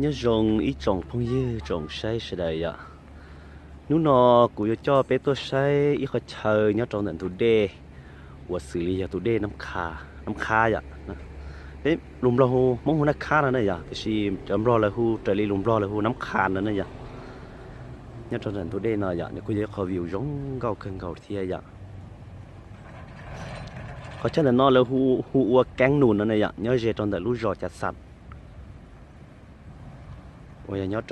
Nyob zoo ib tsoom phooj ywg tsoom saib sawv daws yom. Hnub no kuv yuav coj peb tuaj saib ib qhov chaw nyob rau ntawm ntug dej uas xws li yog tus dej Nab Kha, Nab Khab yom. Peb lus Nplog hu, Hmoob hu Nab Khab no na yom, tiam sis cov Nplog lawv hu raws li lus Nplog lawv hu Nab Kha no na yom. Nyob rau ntawm ntug dej no yom, nws kuj yog ib qho view zoo nkauj kawg nkaus thiab yom. Qhov chaw ntawm no lawv hu ua Keeb Nus no na yom, nyob ze rau ntawm lub zos Cav Xas uas yog nyob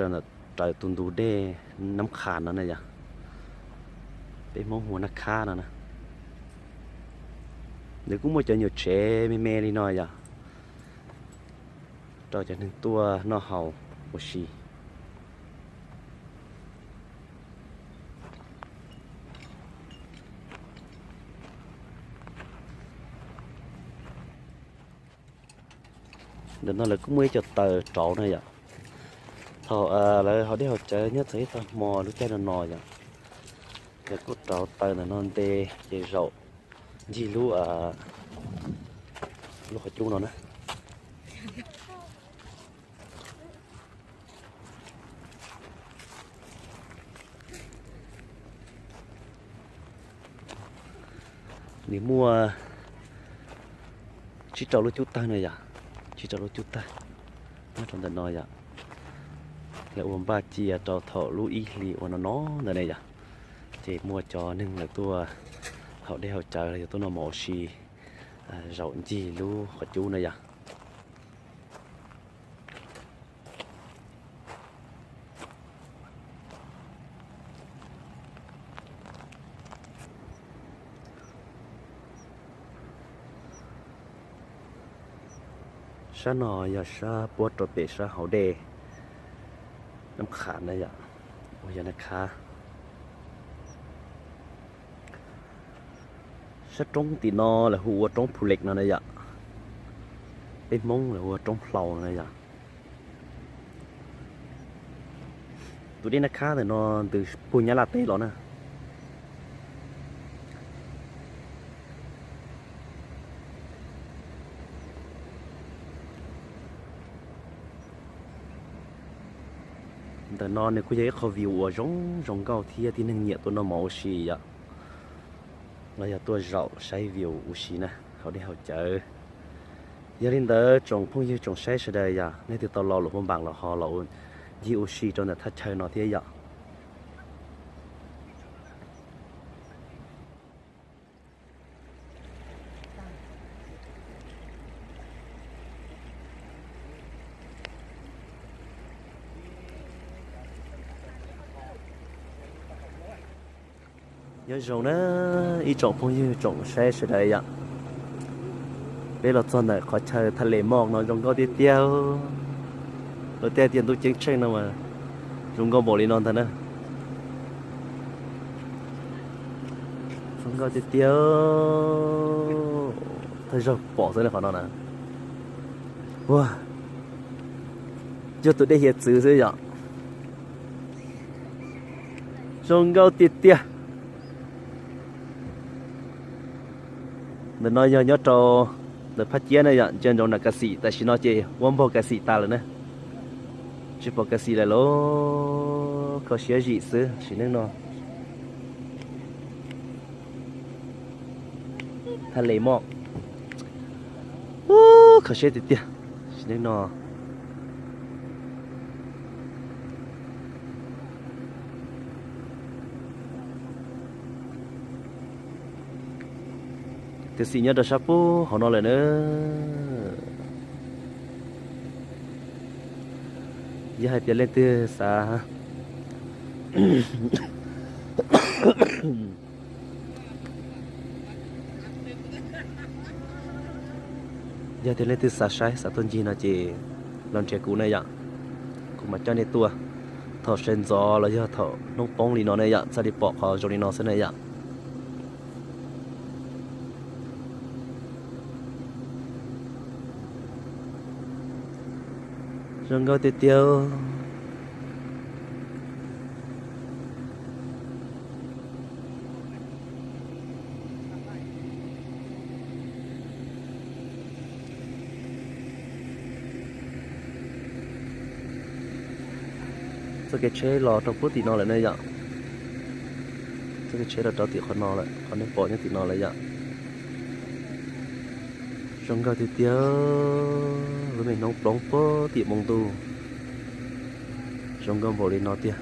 raws tus ntug dej Nab Kha no na yom. Peb Hmoob hu Nab Khab no na. Nws kuj muaj cov nyuam tsev me me li no yom, rau cov neeg tuaj noj haus ua si. Ntawm no lawv kuj muaj ib co taws rauv na yom. Thaum lawv haus dej haus cawv nyob txog ib tag hmo lub caij no no yom, lawv kuj rauv taws ntawm no nte ces zaum ncig lub, lub qhov cub no na. Nws muaj tsib rau lub cub tawg no yom, tsib rau lub cub tawg nyob rau ntawm no yom. Lawv ua npaj cia rau thaum lub ib hlis uas no no ntawd ne yom, ces muaj cov neeg lawv tuaj haus dej haus cawv los yog tuaj noj mov ua si zaum ncig lub qhov cub na yom. Sab no yog sab puab rau pem sab hauv dej Nab Kham na yom, uas yog Nab Khab. Sab roob tim no lawv hu ua roob Phu Lek no na yom, peb Hmoob lawv hu ua roob Hlau no na yom. Tus dej Nab Khab ntawm no ntws puag Nyab Laj teb los na. Ntawm no nws kuj yog ib qho view uas zoo zoo nkauj thiab tib neeg nyiam tuaj noj mov ua si yom, los yog tuaj zaum saib view ua si na, haus dej haus cawv. Yog li ntawd tsoom phooj ywg tsoom saib sawv daws yom, nej twg tau los Luam Phab Npas los ho los ncig ua si rau ntawm thaj chaw no thiab yom. Nyob zoo na ib tsoom phooj ywg tsoom saib sawv daws yom, peb los txog ntawm qhov chaw Thaj Les Moj no zoo nkauj tiag tiag. Luag tej tias ntuj ceeb tsheej no mas zoo nkauj npaum li no ntag na. Zoo nkauj tiag tiag. Thawj zaug pom xwb na qhov no na. Ua, cuag tus dej hiav txwv xwb yom. Zoo nkauj tiag tiag. Ntawm no yog nyob rau ntawm Phaj Ciab na yom, ntsia ntsoov nram Kas Xim, tam sim no ces ua npog Kas Xim tas lawm na. Tsis pom Kas Xim lawm los kho siab zim xwb sim neej no. Thaj Les Moj, kho siab tiag tiag sim neej no. Kas Xim nyob rau sab puag hauv no lawm na. Yog hais tias leej twg xav, yog tias leej twg xav saib xav tuaj ncig no ces los nrhiav kuv na yom. Kuv mam coj nej tuaj thaum sawv ntxov los yog thaum hnub poob li no ne yom, txhaj li pom qhov zoo li no xwb na yom. Zoo nkauj tiag tiag. Txoj kev tsheb los rau puag tim no lawm ne yom. Txoj kev tsheb los rau tim qhov no lawm, qhov nej pom nyob tim no lawm yom. Zoo nkauj tiag tiag, lub me hnub ploov puag tim moo ntuj, zoo nkauj npaum li no tiag.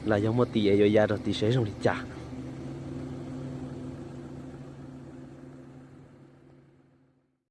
Lam yog muaj tis es yuav ya rau tis saib zoo li cas.